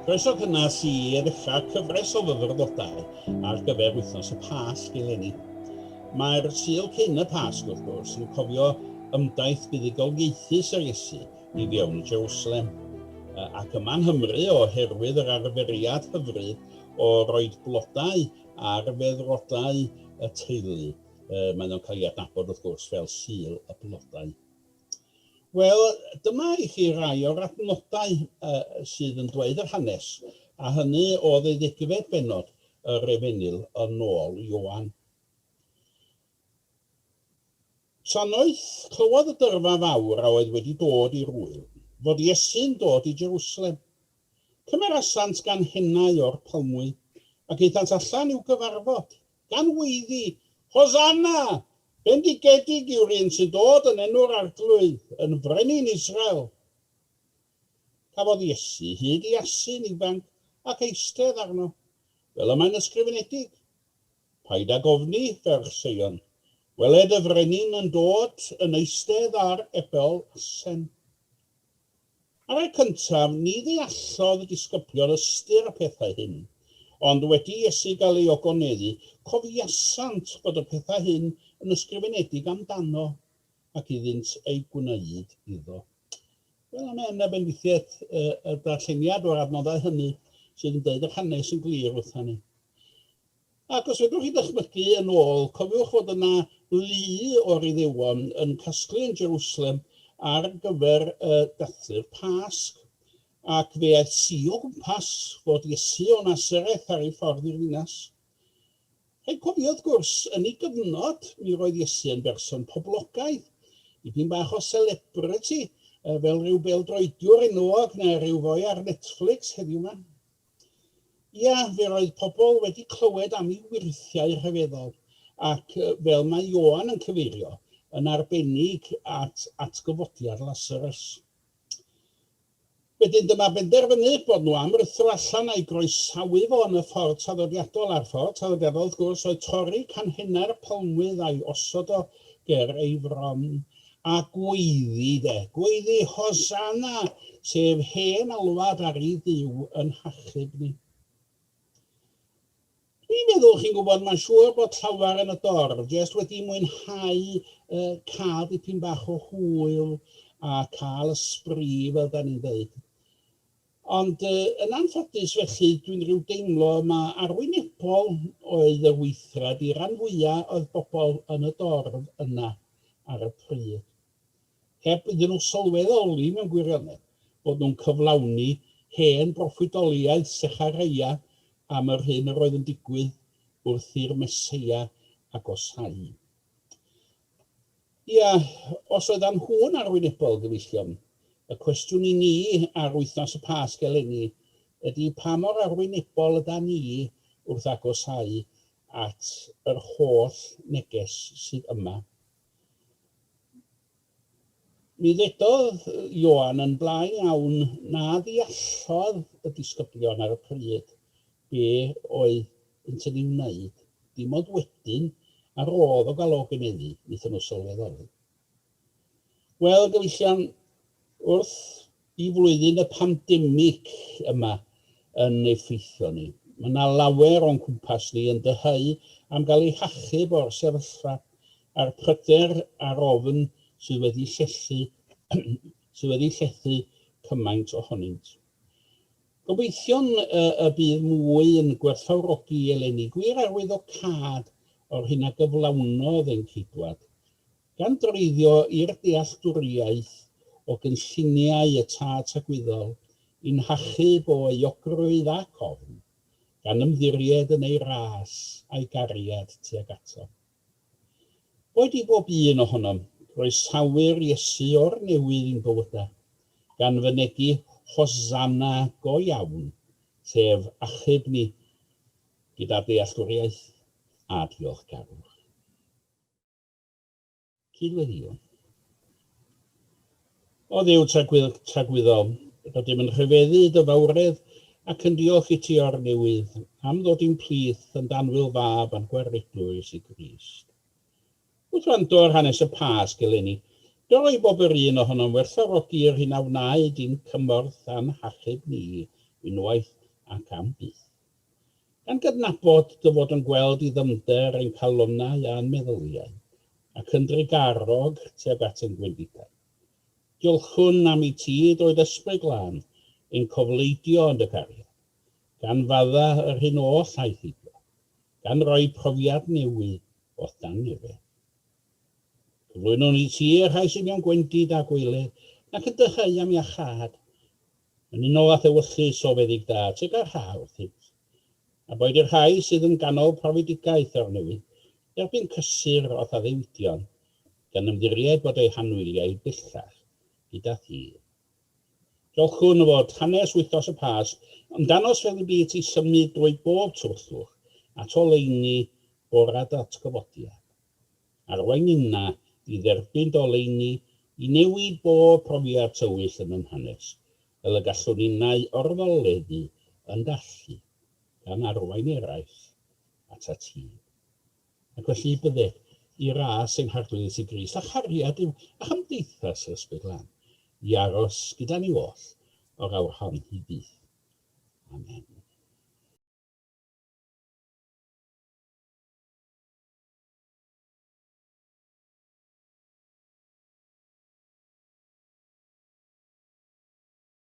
Croeso cynnes i ddechrau cyfres o fyfyrdodau ar gyfer wythnos y Pasg eleni. Mae'r Sul cyn y Pasg, wrth gwrs, yn cofio ymdaith buddugoliaethus yr Iesu i fewn i Jerusalem. Ac yma yng Nghymru, oherwydd yr arferiad hyfryd o roid blodau ar feddrodau y teulu, maen nhw'n cael ei adnabod, wrth gwrs, fel Sul y Blodau. Wel, dyma i chi rai o'r adnodau sydd yn dweud yr hanes, a hynny o ddeuddegfed bennod yr Efengyl yn ôl Ioan. Trannoeth, clywodd y dyrfa fawr a oedd wedi dod i'r ŵyl, fod Iesu'n dod i Jerusalem. Cymerasant ganghennau o'r palmwy, ac aethant allan i'w gyfarfod. Gan weiddi, Hosanna! Bendigedig yw'r un sy'n dod yn enw'r Arglwydd, yn Frenin Israel! Cafodd Iesu hyd i asyn ifanc ac eistedd arno, fel y mae'n ysgrifenedig, Paid ag ofni, ferch Seion, wele dy frenin yn dod yn eistedd ar ebol asen. Ar y cyntaf, ni ddeallodd y disgyblion ystyr y pethau hyn, ond wedi i Iesu gael ei ogoneddu, cofiasant fod y pethau hyn yn ysgrifenedig amdano, ac iddynt eu gwneud iddo. Wel, amen, a bendithiaeth y darlleniad o'r adnoddau hynny sydd yn deud yr hanes yn glir wrtha ni. Ac os fedrwch chi ddychmygu yn ôl, cofiwch fod yna lu o'r Iddewon yn casglu yn Jerusalem ar gyfer dathlu'r Pasg, ac fe aeth si o gwmpas fod Iesu o Nasareth ar ei ffordd i'r ddinas. Rhaid cofio, wrth gwrs, yn ei gyfnod, mi roedd Iesu yn berson poblogaidd, dipyn bach o celebrity, fel rhyw bêl-droediwr enwog neu rhyw foi ar Netflix heddiw 'ma. Ia, fe roedd pobl wedi clywed am ei wyrthiau rhyfeddol, ac fel mae Ioan yn cyfeirio, yn arbennig at atgyfodiad Lasarus. Wedyn dyma benderfynu bod nhw am ruthro allan a'i groesawu fo yn y ffordd traddodiadol, a'r ffordd traddodiadol wrth gwrs oedd torri canghennau'r palmwydd a'i osod o ger ei fron. A gweiddi de, gweiddi Hosanna, sef hen alwad ar i Dduw yn hachub ni. Dwi'n meddwl, chi'n gwybod, mae'n siŵr bod llawer yn y dorf jest wedi mwynhau uh, cael dipyn bach o hwyl a cael y sbri, fel da ni'n dweud. Ond yn anffodus felly, dwi'n rhyw deimlo ma arwynebol oedd y weithred i ran fwya oedd bobl yn y dorf yna ar y pryd. Heb iddyn nhw sylweddoli mewn gwirionedd bod nhw'n cyflawni hen broffwydoliaeth Sechareia am yr hyn yr oedd yn digwydd wrth i'r Meseia agosáu. Ia, os oeddan nhw'n arwynebol, gyfeillion, y cwestiwn i ni ar wythnos y Pasg eleni ydi pa mor arwynebol ydan ni wrth agosáu at yr holl neges sydd yma? Mi ddedodd Ioan yn blaen iawn na ddeallodd y disgyblion ar y pryd be oedd ynt yn ei wneud, dim ond wedyn, ar ôl o gael o gynyddu, wnaethon nhw sylweddoli. Wel, gyfeillion, wrth i flwyddyn y pandemig yma yn effeithio ni, mae yna lawer o'n cwmpas ni yn dyheu am gael eu hachub o'r sefyllfa a'r pryder a'r ofn sydd wedi llethu, sydd wedi llethu cymaint ohonynt. Gobeithiwn y bydd mwy yn gwerthfawrogi eleni gwir arwyddocâd o'r hyn a gyflawnodd ein Ceidwad, gan dreiddio i'r dealltwriaeth o gynlluniau y Tad Tragwyddol i'n hachub o euogrwydd ac ofn, gan ymddiried yn ei ras a'i gariad tuag ato. Boed i bob un ohonom groesawu'r Iesu o'r newydd i'n bywydau, gan fynegi Hosanna go iawn, sef achub ni gyda dealltwriaeth a diolchgarwch. Cydweddïwn. O Dduw tragwyddol, rydym yn rhyfeddu dy fawredd ac yn diolch i ti o'r newydd am ddod i'n plith yn d'annwyl Fab a'n Gwaredwr Iesu Grist. Wrth wrando ar hanes y Pasg eleni, dylai bob yr un ohonom werthfawrogi yr hyn a wnaed i'n cymorth a'n hachub ni unwaith ac am byth. Gan gydnabod dy fod yn gweld i ddyfnder ein calonnau a'n meddyliau, ac yn drugarog tuag at ein gwendidau. Diolchwn am i ti drwy d'Ysbryd Glân ein cofleidio yn dy gariad, gan fadda yr hyn oll aeth heibio, gan roi profiad newydd o'th dangnefedd. Cyflwynwn i ti y rhai sydd mewn gwendid a gwaeledd, nac yn dyheu am iachâd, yn unol â'th ewyllys, o feddyg da, teg a rha wrthynt. A boed i'r rhai sydd yn ganol profedigaeth o'r newydd dderbyn cysur o'th addewidion, gan ymddiried bod eu hanwyliaid bellach gyda thi. Diolchwn fod hanes wythnos y Pasg yn dangos fel y bu i ti symud drwy bob twrllwch at oleuni bore dy atgyfodiad. Arwain ninna i dderbyn dy oleuni i newid bob profiad tywyll yn yn hanes, fel y gallwn ninnau orfoleddu yn dy allu, gan arwain eraill atat ti. Ac felly bydded i ras ein Harglwydd Iesu Grist, a chariad Duw, a chymdeithas yr Ysbryd Glân, i aros gyda ni oll o'r awr hon hyd byth. Amen.